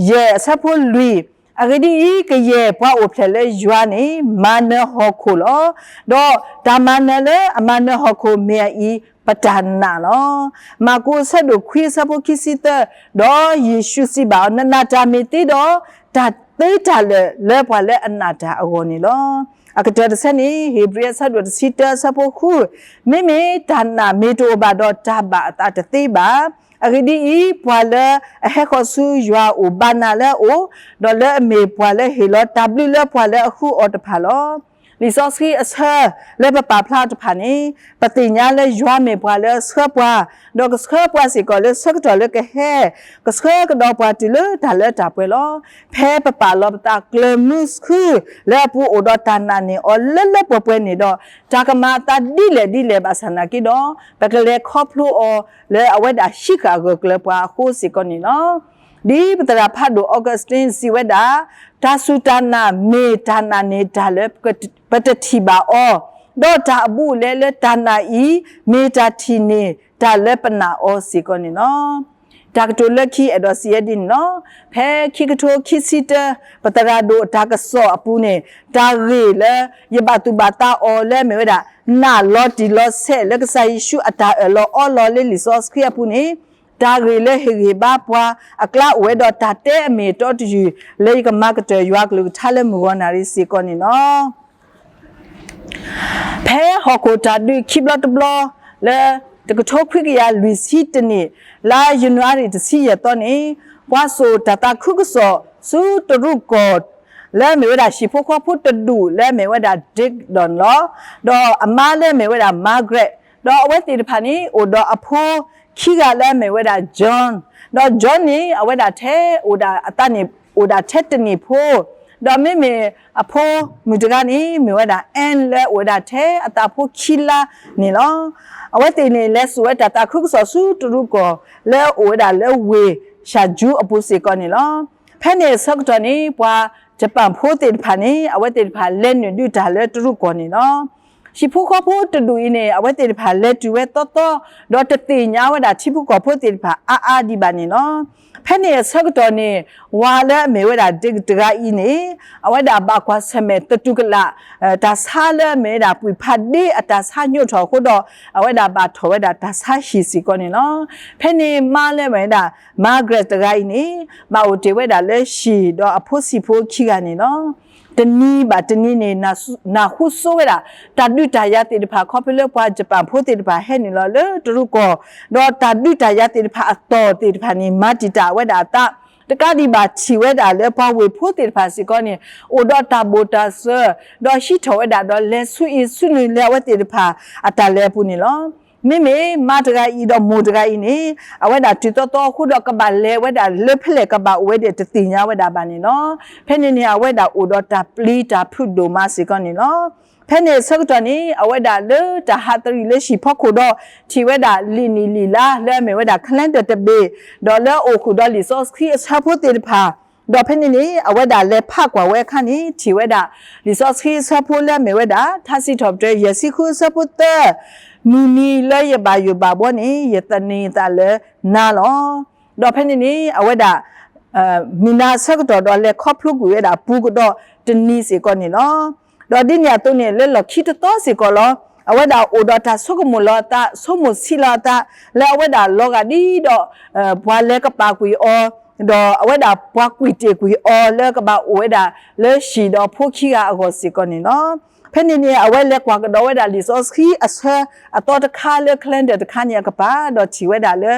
ယဲၢ်အဆၢဖိလွံၢ်, အဂ့ၢ်ဒ်အံၤ, ကယဲၢ်ပှၤအိၣ်ဖျဲၣ်လၢယွၤန့ၣ် မၤနၢၤဟီၣ်ခိၣ်လီၤ. ဒီးတၢ်မၤနၢၤလၢအမၤနၢၤဟီၣ်ခိၣ်မ့ၢ်အအံၤ, ပတၢ်နာ်လီၤ. မၢ်ကူးအဆၢဒိၣ်ခွံအဆၢဖိခံဆံသၢ, ဒီးယ့ၣ်ၡူးစံးဘၣ်အီၤ, နနာ်တၢ်မ့ၢ်သ့ဒီး, တၢ်သ့တၢ်လၢာ်လၢပှၤလၢအနာ်တၢ်အဂီၢ်န့ၣ်လီၤ. အကတၢၢ်တဆၢန့ၣ် ဧ့ၤဘြံၤအဆၢဒိၣ်တဆံတၢအဆၢဖိဃု, မ့မ့ၢ်တၢ်နာ်မ့ၢ်တအိၣ်ဘၣ်ဒီးတၢ်ဘၣ်အသးတသ့ဘၣ်. အဂ့ၢ်ဒ်အံၤ, ပှၤလၢအဟဲဃီၤဆူယွၤအအိၣ်ဘၣ်နၤလၢအအိၣ်, ဒီးလၢအမ့ၢ်ပှၤလၢဟ့ၣ်လီၤတၢ်ဘျုးလၢပှၤလၢအဃုအီၤတဖၣ်လီၤ. လံာ်စီဆှံအဆၢလၢပပာ်ဖျါတဖၣ်န့ၣ်, ပသ့ၣ်ညါလၢယွၤမ့ၢ်ပှၤလၢအဆှၢပှၤ, ဒီးကဆှၢပှၤစ့ၢ်ကီးလၢဆၢကတီၢ်လၢကဟဲ, ကဆှၢကဒီးပှၤတုၤလၢတၢ်လၢတၢ်ပှဲၤလီၤ. ဖဲပပာ်လီၤပသးကျၢၤမုဆှုလၢအပူၤအိၣ်ဒီးတၢ်နာ်န့ၢ်အီၤလၢလၢပှဲၤပှဲၤန့ၣ်ဒီး, တၢ်ကမၤအသးဒ်လဲၣ်ဒ်လဲၣ်ဘၣ်ဆၣ်နာ်က့ဒီး, ပကလဲၤခီဖျိအီၤလၢအဝဲဒၣ်ဟံးဃာ်ဂၢၢ်ကျၢၤပှၤအဃိစ့ၢ်ကီးန့ၣ်လီၤ. ဒ်ပသရၣ်ဖးဒိၣ် Augustine စံးဝဲဒၣ်, တၢ်စူၢ်တၢ်နာ်မ့ၢ်တၢ်နာ်န့ၢ်တၢ်လၢပတထံၣ်ဘၣ်အီၤ, ဒီးတၢ်အဘူးအလဲလၢတၢ်နာ်အံၤ မ့ၢ်တၢ်ထံၣ်န့ၢ်တၢ်လၢပနာ်အီၤစ့ၢ်ကီးန့ၣ်လီၤ. တၢ်ကတိၤလၢခံအဲၣ်ဒိးစံးဝဲဒ်န့ၣ်လီၤ. ဖဲခံကထိခံဆံတၢ ပသရၣ်ဒိၣ်အတၢ်ကစီၣ်အပူၤန့ၣ်, တၢ်ဂ့ၢ်လၢယဘၣ်သူၣ်ဘၣ်သးအီၤလၢအမ့ၢ်ဝဲဒၣ် နာ်လီၤတံၢ်လီၤဆဲးလၢကစၢ်ယ့ၣ်ၡူးအတၢ်အၢၣ်လီၤအီလီၤလၢလံာ်စီဆှံအပူၤန့ၣ်, တၢ်ဂ့ၢ်လၢဟ့ၣ်ဂံၢ်ဟ့ၣ်ဘါပှၤအကျါအိၣ်ဝဲဒီးတၢ်တဲအမ့ၢ်အတီတယုၢ် လၢယကမၤကတၢၢ်ယွၤကလုၢ်ကထါလၢမုၢ်ဂီၤနၣ်ရံၣ်စ့ၢ်ကီးန့ၣ်လီၤ. ဖဲဟီၣ်ခိၣ်တၢ်ဒုးခံဘျီတဘျီ လၢတကထိခွံကယၤလွံၢ်ဆံတနံၣ် လါယနူၤအါရံၤတဆံယဲၢ်သီန့ၣ် ပှၤစိာ်တၢ်သးခုကစီၣ်ဆူတရူးကီၢ် လၢအမ့ၢ်ဝဲဒၣ်ဟံၣ်ဖိဃီဖိတဒူၣ်လၢအမ့ၢ်ဝဲဒၣ် Dick Don လီၤ. ဒီးအမါလၢအမ့ၢ်ဝဲဒၣ် Margaret ဒီးအဝဲသ့ၣ်တဖၣ်န့ၣ် အိၣ်ဒီးအဖိခံဂၤလၢအမ့ၢ်ဝဲဒၣ် John ဒီး John န့ၣ် အဝဲဒၣ်ထဲအိၣ်ဒၣ်အသးန့ၣ် အိၣ်ဒၣ်ထဲတနံၣ်ဖိ ဒီးမ့မ့ၢ်အဖိမုၣ်တဂၤန့ၣ် မ့ၢ်ဝဲဒၣ် Anne လၢအအိၣ်ဝဲဒၣ်ထဲအသးဖိခံလါန့ၣ်လီၤ. အဝဲသ့ၣ်န့ၣ် လဲၤစိာ်ဝဲတၢ်သးခုကစီၣ်ဆူတရူးကီၢ် လၢအအိၣ်ဝဲဒၣ်လၢဝ့ၢ်ၡၢ်ကၠူအပူၤစ့ၢ်ကီးန့ၣ်လီၤ. ဖဲန့ၣ်အဆၢကတီၢ်န့ၣ် ပှၤယပၣ်ဖိသ့ၣ်တဖၣ်န့ၣ် အဝဲသ့ၣ်တဖၣ်လဲၤနုာ်ဒုးတၢ်လၢတရူးကီၢ်န့ၣ်လီၤ. ဟံၣ်ဖိဃီဖိတဒူၣ်အံၤန့ၣ် အဝဲသ့ၣ်တဖၣ်လဲၤတုၤဝဲသီသီ ဒီးတသ့ၣ်ညါဝဲဒၣ်ထံဖိကီၢ်ဖိသ့ၣ်တဖၣ်အါအါဒံးဘၣ်န့ၣ်လီၤ. ဖဲန့ၣ်အဆၢကတီၢ်န့ၣ် ဝၤလၢအမ့ၢ်ဝဲဒၣ် Dick တဂၤအံၤန့ၣ် အဝဲဒၣ်ဘၣ်ကွၢ်ဆၢၣ်မဲာ်သတူၢ်ကလာ် တၢ်ဆါလၢအမ့ၢ်ဝဲဒၣ်ပှံာ်ဖးဒ့အတၢ်ဆါညိးထီၣ်အဃိဒီး အဝဲဒၣ်ဘၣ်ထီၣ်ဝဲဒၣ်တၢ်ဆါဟံၣ်စ့ၢ်ကီးန့ၣ်လီၤ. ဖဲန့ၣ်မါလၢအမ့ၢ်ဝဲဒၣ် Margaret တဂၤအံၤန့ၣ် ဘၣ်အိၣ်တ့ၢ်ဝဲဒၣ်လၢဟံၣ်ဒီးအဖိဆံးဖိခံဂၤန့ၣ်လီၤ. တနံၤဘၣ်တနံၤန့ၣ် နၢ်ဟူစိဝဲဒၣ် တၢ်ဒုးတၢ်ယၤသ့ၣ်တဖၣ် ခီဖျိလၢပှၤယပၣ်ဖိသ့ၣ်တဖၣ်ဟဲနုာ်လီၤလၢတရူးကီၢ်, ဒီးတၢ်ဒုးတၢ်ယၤသ့ၣ်တဖၣ်အသီၣ်သ့ၣ်တဖၣ်န့ၣ် မၤတံာ်တာ်ဝဲဒၣ်အသး, တကးဒံးဘၣ်ထံၣ်ဝဲဒၣ်လၢပှၤဝ့ၢ်ဖိသ့ၣ်တဖၣ်စ့ၢ်ကီးန့ၣ် အိၣ်ဒီးတၢ်ဘိၣ်တၢ်စၢၤ, ဒီးဟံးထီၣ်ဝဲဒၣ်ဒီးလဲၤဆူအံၤဆူနုၤလၢအဝဲသ့ၣ်တဖၣ်အတၢ်လဲၤအပူၤန့ၣ်လီၤ. မ့မ့ၢ်မါတဂၤအံၤဒီးမိၢ်တဂၤအံၤန့ၣ် အဝဲဒၣ်တုၤသီသီအဃိဒီးကဘၣ်လဲၤဝဲဒၣ်လၢဖဲလဲၣ်ကဘၣ်အိၣ်ဝဲဒၣ်တသ့ၣ်ညါဝဲဒၣ်ဘၣ်န့ၣ်လီၤ. ဖဲန့ၣ်န့ၣ် အဝဲဒၣ်အိၣ်ဒီးတၢ်ပျံၤတၢ်ဖုးဒိၣ်မးစ့ၢ်ကီးန့ၣ်လီၤ. ဖဲန့ၣ်အဆၢကတီၢ်န့ၣ် အဝဲဒၣ်လၢတၢ်ဟးသရံးလၢဟံၣ်ဖီခိၣ်ဒီး ထံၣ်ဝဲဒၣ်လံာ်နံၣ်လံာ်လါလၢအမ့ၢ်ဝဲဒၣ် calendar တဘ့ၣ်, ဒီးလၢအအိၣ်ဃုာ်ဒီးလံာ်စီဆှံအဆၢဖိသ့ၣ်တဖၣ်, ဒီးဖဲန့ၣ်န့ၣ် အဝဲဒၣ်လဲၤဖးကွၢ်ဝဲအခါန့ၣ် ထံၣ်ဝဲဒၣ် လံာ်စီဆှံအဆၢဖိလၢအမ့ၢ်ဝဲဒၣ် ထါစံးထီၣ်ပတြၢၤယဲၢ်ဆံဃုအဆၢဖိသၢ, မုၢ်နံၤလၢယဘၣ်ယိၣ်ဘၣ်ဘှီန့ၣ် ယသန့ၤအသးလၢနၤလီၤ. ဒီးဖဲန့ၣ်န့ၣ် အဝဲဒၣ် မုၢ်နၤဆၢကတီၢ်ဒီးလဲၤခီဖျိကွံာ်ဝဲဒၣ်ပူကဒီးတနံၤစ့ၢ်ကီးန့ၣ်လီၤ. ဒီးဒ်န့ၣ်အသိးန့ၣ် လၢလီၢ်ခံတသီစ့ၢ်ကီးလီၤ. အဝဲဒၣ်အိၣ်ဒီးတၢ်ဆိကမိၣ်လီၤအသး, ဆိကမိၣ်ဆံးလီၤအသး, လၢအဝဲဒၣ်လီၤဂာ်ဒ်ဒီး ပှၤလဲၤကပာ်ကွံာ်အီၤ, ဒီးအဝဲဒၣ်ပှၤကွံာ်တ့ၢ်ကွံာ်အီၤလၢကဘၣ်အိၣ်ဝဲဒၣ်လၢဟံၣ်ဒီးဖိခံဂၤအဂီၢ်စ့ၢ်ကီးန့ၣ်လီၤ. ဖဲန့ၣ်န့ၣ် အဝဲလဲၤကွၢ်ကဒီးဝဲဒၣ်လံာ်စီဆှံအဆၢအသီတခါလၢ calendar တခါန့ၣ်အကပၤ, ဒီးထံၣ်ဝဲဒၣ်လၢ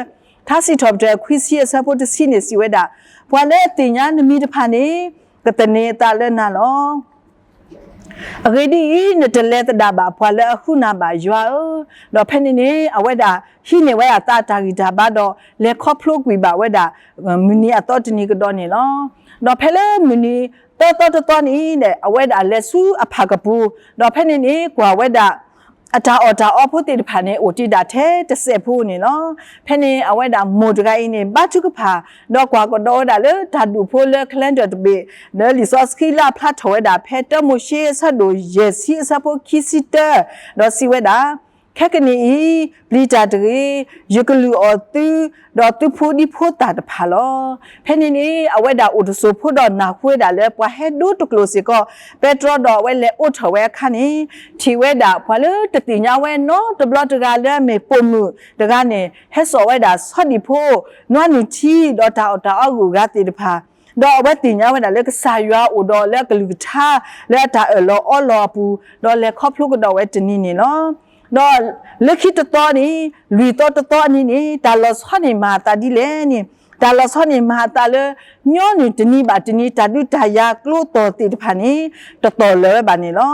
ထါစံးထီၣ်ပတြၢၤခွံဆံအဆၢဖိတဆံန့ၣ်စံးဝဲဒၣ်, ပှၤလၢအသ့ၣ်ညါနမံၤတဖၣ်န့ၣ် ကသန့ၤအသးလၢနၤလီၤ. အဂ့ၢ်ဒ်အံၤ, နတလဲၤသဒၣ်ဘၣ်ပှၤလၢအဃုနၤဘၣ် ယွၤဧၢ. ဒီးဖဲန့ၣ်န့ၣ် အဝဲဒၣ်ဟံးန့ၢ်ဝဲဒၣ်သးတၢ်ဂံၢ်တၢ်ဘါဒီး လဲၤခီဖျိကွံာ်ဘၣ်ဝဲဒၣ် မုၢ်နံၤအသီတနံၤကဒီးန့ၣ်လီၤ. ဒီးဖဲလၢမုၢ်နံၤသၢသီတသီန့ၣ် အဝဲဒၣ်လဲၤဆူအဖၣ်ကပူၤ, ဒီးဖဲန့ၣ်န့ၣ်ကွၢ်ဝဲဒၣ် အတၢ်အီၣ်တၢ်အီဖိသ့ၣ်တဖၣ်န့ၣ် အိၣ်တ့ၢ်ဒၣ်ထဲတစဲးဖိန့ၣ်လီၤ. ဖဲန့ၣ်အဝဲဒၣ်မိၢ်တဂၤအံၤန့ၣ် ဘါထုကဖၣ်, ဒီးကွၢ်ကဒီးဝဲဒၣ်လၢတၢ်ဒူၣ်ဖိလၢ calendar တဘ့ၣ်, လၢလံာ်စီဆှံလၢအဖျါထီၣ်ဝဲဒၣ်ဖဲတၢမိၤၡ့အဆၢဒိၣ်ယဲၢ်ဆံအဆၢဖိခံဆံတၢ, ဒီးစံးဝဲဒၣ်, ခဲကနံၣ်အံၤ ပျံၤတၢ်တဂ့ၤ, ယကလုၢ်အီၣ်သု, ဒီးသုဖိဒံဖိသၣ်တဖၣ်လီၤ. ဖဲန့ၣ်န့ၣ် အဝဲဒၣ်အိၣ်တစိၢ်ဖိဒီးနၢ်ဟူဝဲဒၣ်လၢပှၤဟဲဒိတကျိာ်စ့ၢ်ကီး, ပဲတြီဒီးအဝဲလဲၤအိးထီၣ်ဝဲအခါန့ၣ်, ထံၣ်ဝဲဒၣ်ပှၤလၢတသ့ၣ်ညါဝဲနီတဘျီတဂၤလၢအမ့ၢ်ပိာ်မုၣ်တဂၤန့ၣ် ဟဲစိာ်ဝဲဒၣ်ဆီဒံၣ်ဖိ, နွါနုၢ်ထံ, ဒီးတၢ်အီၣ်တၢ်အီဂုၤအဂၤသ့ၣ်တဖၣ်, ဒီးအဝဲသ့ၣ်ညါဝဲဒၣ်လၢကစၢ်ယွၤအိၣ်ဒီးလၢအကလုၢ်ကထါ လၢအတၢ်အၢၣ်လီၤအီလီၤအပူၤ, ဒီးလဲၤခီဖျိကဒီးဝဲတနံၤန့ၣ်လီၤ. ဒီးလၢခံတသီန့ၣ် လွံၢ်သီတသီအနံၤန့ၣ် တၢ်လီၤဆီန့ၣ်မၤအသးဒ်လဲၣ်န့ၣ်, တၢ်လီၤဆီန့ၣ်မၤအသးလၢ ညီနုၢ်တနံၤဘၣ်တနံၤ တၢ်ဒုးတၢ်ယၤကျိသီၣ်သ့ၣ်တဖၣ်န့ၣ် တသီၣ်လၢၤဝဲဘၣ်န့ၣ်လီၤ.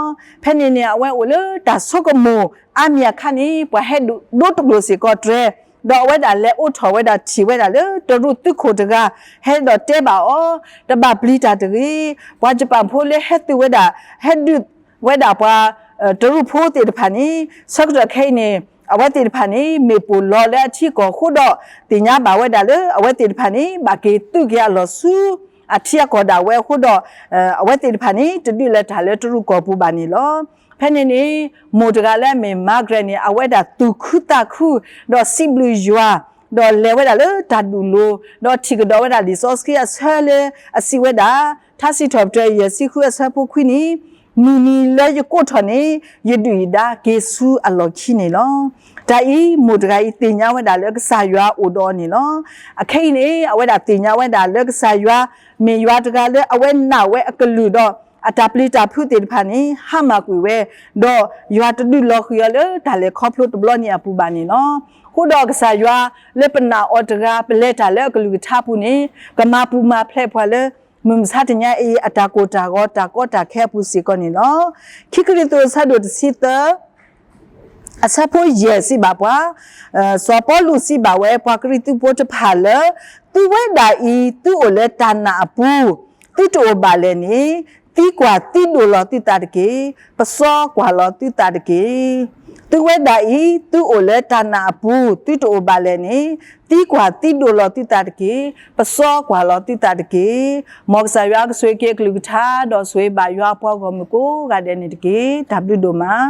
ဖဲန့ၣ်န့ၣ် အဝဲအိၣ်လၢတၢ်ဆိကမိၣ်အါမံၤအခါန့ၣ် ပှၤဟဲဒိတကျိာ်စ့ၢ်ကီးတြဲၤ, ဒီးအဝဲဒၣ်လဲၤအိးထီၣ်ဝဲဒၣ်ထံၣ်ဝဲဒၣ်လၢတရူးသုးခိၣ်တဂၤ ဟဲဒီးတဲဘၣ်အီၤ, တဘၣ်ပျံၤတၢ်တဂ့ၤ, ပှၤယပၣ်ဖိလၢဟဲသုးဝဲဒၣ် ဟဲဒုးဝဲဒၣ်ပှၤ တရူးဖိသ့ၣ်တဖၣ်န့ၣ် ဆၢကတီၢ်ခဲအံၤန့ၣ် အဝဲသ့ၣ်တဖၣ်န့ၣ် မ့ၢ်ပိာ်လီၤလၢအထံအကီၢ်အဃိဒီး သ့ၣ်ညါဘၣ်ဝဲဒၣ်လၢအဝဲသ့ၣ်တဖၣ်န့ၣ် ဘၣ်က့ၤသုးက့ၤအလီၢ်ဆူအထံအကီၢ်ဒၣ်ဝဲအဃိဒီး အဝဲသ့ၣ်တဖၣ်န့ၣ် တဒုးလၢတၢ်လၢတရူးကီၢ်ပူၤဘၣ်န့ၣ်လီၤ. ဖဲန့ၣ်န့ၣ် မိၢ်တဂၤလၢအမ့ၢ် Margaret န့ၣ် အဝဲဒၣ်သူၣ်ခုသးခု ဒီးစံးဘျုးယွၤ ဒီးလဲၤဝဲဒၣ်လၢတၢ်ဒူၣ်လိၤ ဒီးထံၣ်ကဒီးဝဲဒၣ်လံာ်စီဆှံအဆၢလၢအစံးဝဲဒၣ် ထါစံးထီၣ်ပတြၢၤယဲၢ်ဆံဃုအဆၢဖိခွံန့ၣ် မုၢ်နံၤလၢယကိးထီၣ်န့ၣ် ယဒုၣ်ယဒါက့ၤဆူအလီၢ်ခံန့ၣ်လီၤ. တၢ်အံၤ မိၢ်တဂၤအံၤသ့ၣ်ညါဝဲဒၣ်လၢကစၢ်ယွၤအိၣ်ဒီးအီၤန့ၣ်လီၤ. အခဲအံၤန့ၣ် အဝဲဒၣ်သ့ၣ်ညါဝဲဒၣ်လၢကစၢ်ယွၤ မ့ၢ်ယွၤတဂၤလၢအဝဲနာ်ဝဲအကလုၢ်ဒီး အတၢ်ပျံၤတၢ်ဖုးသ့ၣ်တဖၣ်န့ၣ် ဟါမၢ်ကွံာ်ဝဲ, ဒီးယွၤတဒုးလီၤဃံၤအီၤလၢတၢ်လဲၤခီဖျိတဘျီန့ၣ်အပူၤဘၣ်န့ၣ်လီၤ. အဃိဒီးကစၢ်ယွၤလၢပနာ်အီၤတဂၤ ပလဲၤတၢ်လၢအကလုၢ်ကထါအပူၤန့ၣ် ကမၤပူၤမၤဖျဲးပှၤလၢ မုၢ်မဆါတနံၤအံၤ အတၢ်ကိၢ်တၢ်ဂီၤ တၢ်ကီတၢ်ခဲအပူၤစ့ၢ်ကီးန့ၣ်လီၤ. ခံကရံၣ်သူးအဆၢဒိၣ်တဆံသၢ အဆၢဖိယဲၢ်စံးဘၣ်ပှၤ, စီၤပီလူးစံးဘၣ်ဝဲ ပှၤကရံၣ်သူးဖိတဖၣ်လၢ သုဝဲဒၣ်အံၤ သုအိၣ်လၢတၢ်နာ်အပူၤ သုတအိၣ်ဘၣ်လဲၣ်န့ၣ်, သံကွၢ်သံဒိၣ်လီၤသုသးတက့ၢ်. ပစီကွၢ်လီၤသုသးတက့ၢ်. သုဝဲဒၣ်အံၤ သုအိၣ်လၢတၢ်နာ်အပူၤ သုတအိၣ်ဘၣ်လဲၣ်န့ၣ်, သံကွၢ်သံဒိၣ်လီၤသုသးတက့ၢ်. ပစီကွၢ်လီၤသုသးတက့ၢ်. မ်ကစၢ်ယွၤကဆိၣ်ဂ့ၤက့ၤအကလုၢ်ကထါ ဒီးဆိၣ်ဂ့ၤဘၣ်ယွၤအပှၤဂီၢ်မုၢ်ကိးဂၤဒဲးန့ၣ်တက့ၢ်. တၢ်ဘျုးဒိၣ်မး.